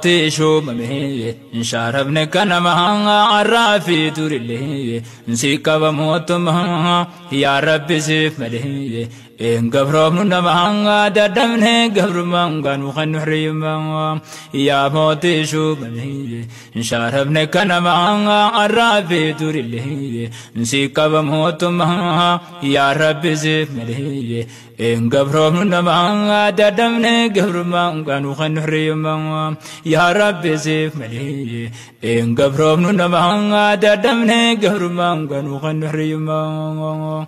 mootii shuumame sharafne kanama arraa fi turillee si qaba mootummaa yaa Rabbi siif malee een gabroomnu nama dadhabne gabrummaan gaanu kan nuhriyummaa yaa mootii shuumame sharafne kanama arraa fi turillee si qaba mootummaa yaa Rabbi siif malee een gabroomnu nama dadhabne gabrummaan gaanu kan nuhriyummaa yaa Rabbi siif malee een gabroomnu nama dadhabne gabrummaan gaanu kan nuhriyummaa.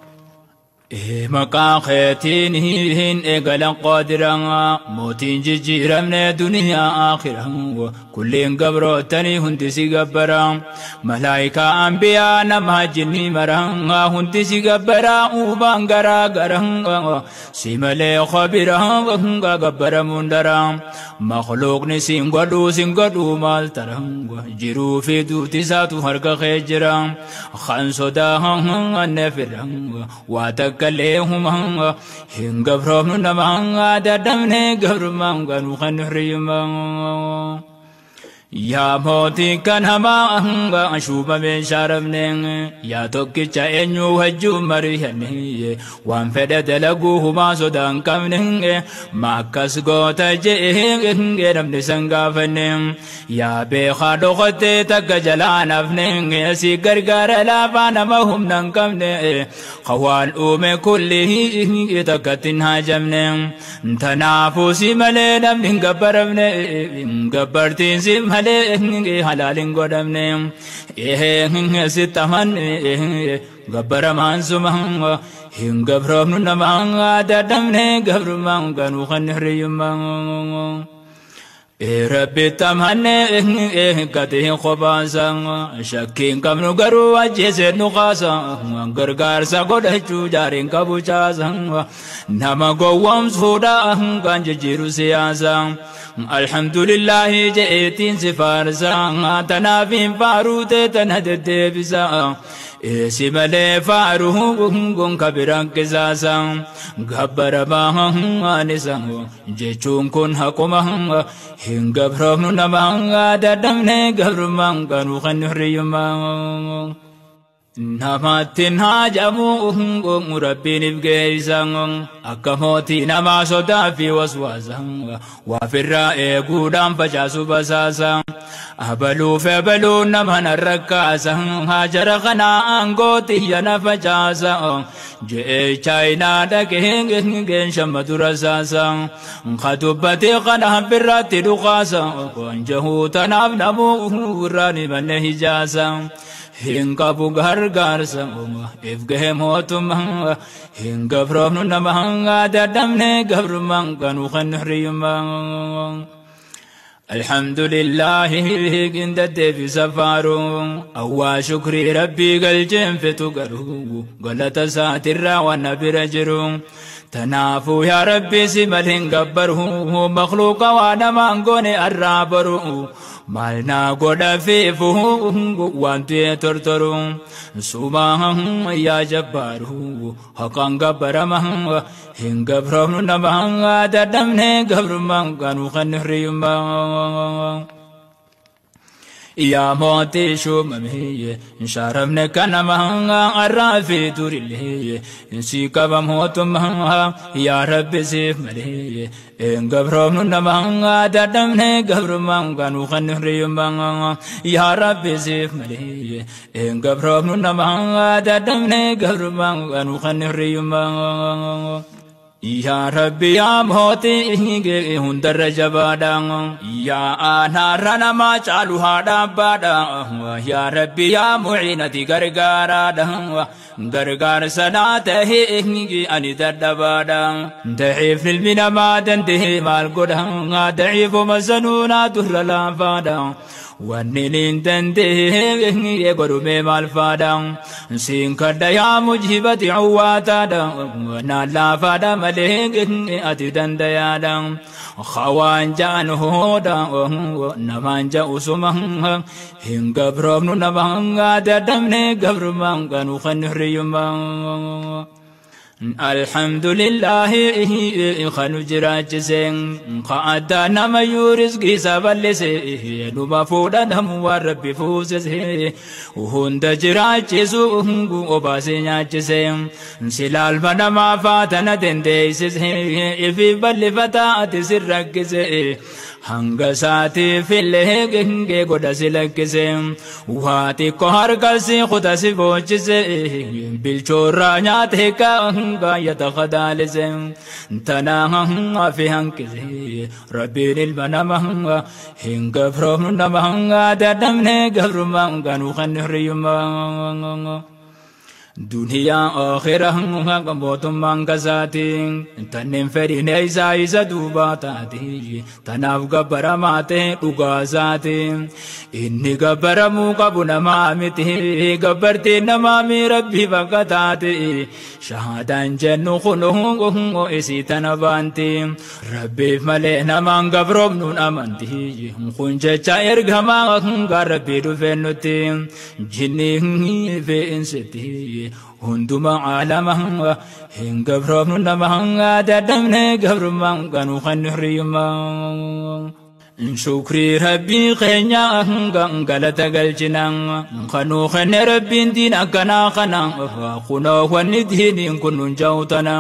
Maqaa keetiin hin eegalan qaadiraa mootiin jijjiiramne duniyaa akhiraa kulliin gabrootanii hundi si gabbara malaayikaa ambiyaa nama jinni maraa hundi si gabbara uubaan garaa garaa si malee khabiraa gabbaramuun daraa makhluuqni siin godhuu siin godhuu maal tara jiruu fi duuti isaatu harka kee jira kan sodaa anne fira waa takka hin gabroomnu nama dadhabne gabrummaan ganuu kan nuhriyummaa. Yaa mootii kan hamaa shuumame sharafne yaa tokkicha eenyu wajjin mari'anne waan fedhe dalaguu humaa sodaa hin qabne ma akkas goota je'ee namni san gaafanne yaa beekaa dhokottee takka jalaa nafne si gargaara laafaa nama humna hin qabne waan uume kulli takkatti hin haajamne tanaafuu si malee namni hin gabbaramne gabbartiin si malee halaalin godhamne sitti amanne gabbaramaan suma hin gabroomnu nama dadhabne gabrummaan ganuu kan hiriyummaa. Rabbi tamanne gatiin kophaasa shakkiin qabnu garuu ajjeesee nu kaasa gargaarsa godhachuu jaariin qabu caasa nama gowwoomsuudha kan jijjiiru siyaasa. Alhamdulillahi je'eetiin si faarsa tanaaf hin faaruute tana deddeebisa. Si malee faaruu gonka biraan qisaasa gabbaramaa isa jechuun kun haquma hin gabroomnu nama dadhabne gabrummaan ganuu kan hiriyummaa. Namatti haajamu Rabbiin if geessa akka mootii namaa sodaa fi waswaasa waafirraa eeguudhaan facaasu basaasa abaluuf abaluu nama narrakkaasa haajara kanaa aangootii na facaasa je'ee chaayinaa dhaqee geenshamma dura saasa ka dubbatee kana birraatti dhukaasa jahuu tanaaf namuu irraan himanne hijaasa. Hin qabu gargaarsa if gahe mootummaa hin gabroomnu nama dadhabne gabrummaan ganuu kan hiriyummaa. Alhamdulillahi gindadde fi safaaru awwaa shukrii Rabbii galcheen fetu garuu galata isaatirraa waan na bira jiru. Tanaafuu yaa Rabbi si malee hin gabbaru makhluuqa waa namaan goone arraa baru maal naa godha feefu waan tu'e tortoru sumaa yaa jabbaaru haqaan gabbarama hin gabroomnu nama dadhabne gabrummaan ganuu kan hiriyummaa. Yaa mootii shuumame sharafne kanama arraa fi turillee si qaba mootummaa yaa Rabbi siif malee een gabroomnu nama dadhabne gabrummaan ganuu kan hiriyummaa yaa Rabbi siif malee een gabroomnu nama dadhabne gabrummaan ganuu kan hiriyummaa. Yaa Rabbi yaa mootii hundarra jabaadha yaa aanaarra nama caalu haadha abbaadha yaa Rabbi yaa muciinati gargaaraadha gargaarsa naa tahee ani dadhabaadha daciif ilmi namaa dandahee maal godha daciifuma sanuu naa turra laafaadha. Wanni hin dandeenye godhumee maal faadha siin kadha yaa mujibati awwaataadha naan laafaadha malee ati dandayaadha hawaan ja'an hooda namaan ja'u suma hin gabroomnu nama dadhabne gabrummaan ganuu kan hiriyummaa. الحمد لله خنو جراجسين قعدا نما يورزقي سبلسه نما فودا نم وربي فوزسه وهند جراجسو وباسي ناجسين سلال بنما فاتنا دنديسه في بل فتات سرقسه hanga saati fillee gengee godha si lakkise waati ko harkasi kuta si bochise bilchoorraa nyaate ka yata khadaalise tanaa fi hankise rabbiin ilma nama hin gabroomnu nama dadhabne gabrummaa ganuu kan hiriyummaa دنيا آخرة mootummaan kasaatiin tanneen fedhiin isaa isa duubaa taate tanaaf gabbaramaa ta'e dhugaa isaati inni gabbaramuu qabu namaa miti gabbartiin namaa mi rabbii bakka taate shahaadaan jennu kunuu isii tana baanti rabbiif malee namaan gabroomnuun amanti kun jecha ergamaa rabbii dhufeen nutti jinnii fi insitti hunduma caalama hin gabroomnu nama dadhabne gabrummaa ganuu kan hiriyummaa shukrii rabbii keenya galata galchina kanuu kenne rabbiin diin akkanaa kana kunoo wanni diiniin kun nun jawtana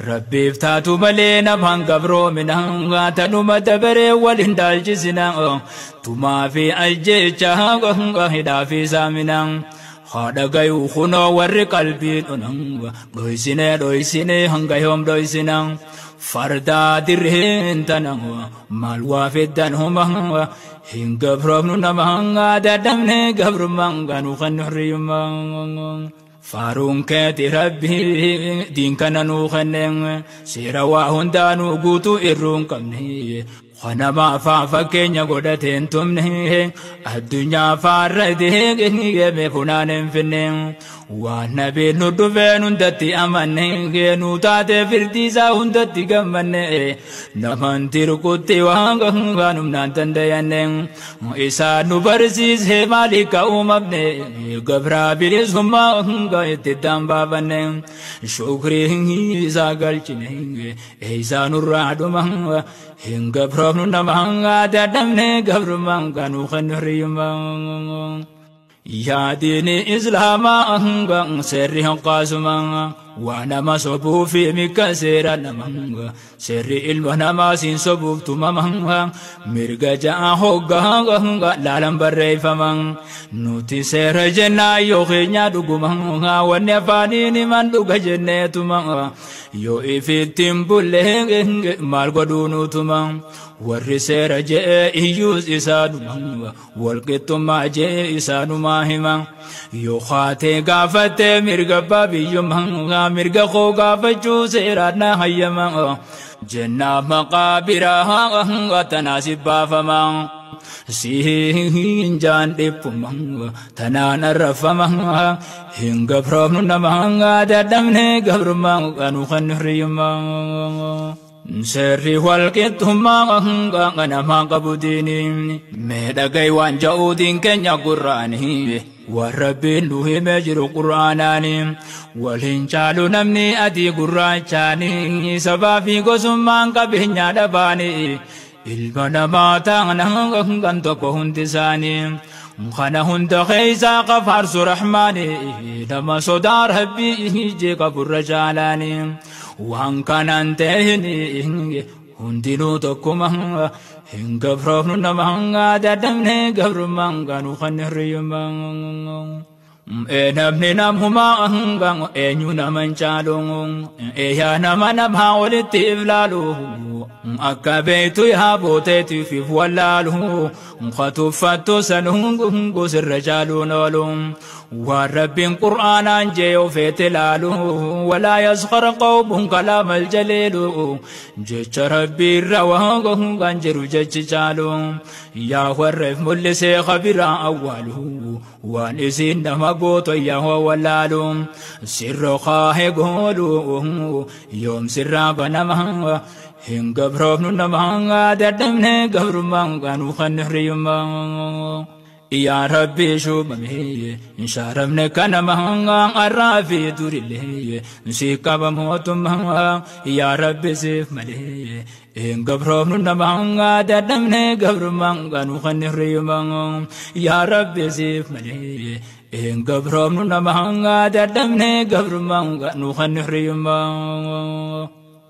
rabbiif taatu malee namaan gabroomina tanuma dabaree wal hin dhaalchisina tumaa fi ajjeecha hidhaa fi saamina haadha gayuu kunoo warri qalbii dhunan dhoysine dhoysine hanga yoom dhoysina fardaa dirreen tana maal waa feddan huma hin gabroomnu nama dadhabne gabrummaa ganuu kan hiriyummaa faaruun keeti rabbii diin kana nuu kenne seera waa hundaanuu guutuu irruu hin qabne kanama afaan fakkeenya godhateen tumne addunyaa faarra deegee funaan hin finne waan nabiin nu dhufeen hundatti amanne nu taate firdii isaa hundatti gammanne naman tirkutti waan humnaan dandayanne isaa nu barsiise maalii ka uumamne gabraa bilisummaa itti dambaafanne shukrii isaa galchine isaa nurraa dhuma hin gabroomnu nama dadhabne gabrummaa ganuu kan hiriyummaa yaa diini islaamaa seerri hanqaasumaa waa nama sobuu fi mikka seera nama seerri ilma namaa siin sobuuf tumama mirga ja'a hoggaa laalan barreeffama nuti seera jennaa yoo keenya dhuguma wanni afaaniin himan dhuga jenneetuma yoo ifittiin bulle maal godhuu nutuma warri seera je'ee iyyuus isaanuma walqixxummaa je'ee isaanumaa hima yoo haatee gaafattee mirga abbaa biyyummaa mirga koo gaafachuu seeraan na hayyama jennaa maqaa biraa tanaa si baafama siin jaan dhiphuma tanaan arrafama hin gabroomnu nama dadhabne gabrummaa ganuu kan hiriyummaa seerri walqixxummaa namaa qabu diiniin mee dhaga'i waan ja'uutiin keenya gurraanii waan rabbiin nu himee jiru qur'aanaanii waliin caalu namni adii gurraachaanii sabaa fi gosummaan qabeenyaa dhabaanii ilma namaa ta'an kan tokko hundi isaanii kana hunda keessaa qafaarsu rahmaanii nama sodaa rabbii ijee qaburra jaalaanii waan kanaan ta'een hundinuu tokkuma hin gabroofnu nama dadhabne gabrummaa ganuu kan hiriyummaa namni namumaa eenyu nama hin caalu yaa nama namaa walitti iflaalu akka beektu yaa booteetiif if wallaalu katuuffattu sanuu sirra caaluun oolu waan rabbiin qur'aanaan jee ofeete laalu walaa yaskhar qawmun kalaama aljaliilu jecha rabbii irra waan jiru jechi caalu yaa warreef mul'isee khabiraa awwaalu waan isiin nama gooto yaa wallaalu sirra kaahe goolu yoom sirraa banama hin gabroofnu nama dadhabne gabrummaa ganuu kan hiriyummaa Yaa Rabbi shuumame sharafne kanama arraa fi durillee si qaba mootummaa, yaa Rabbi siif malee hin gabroofnu nama, dadhabne gabrummaa nu kan hirriyumaa, yaa Rabbi siif malee hin gabroofnu nama, dadhabne gabrummaa nu kan hirriyumaa.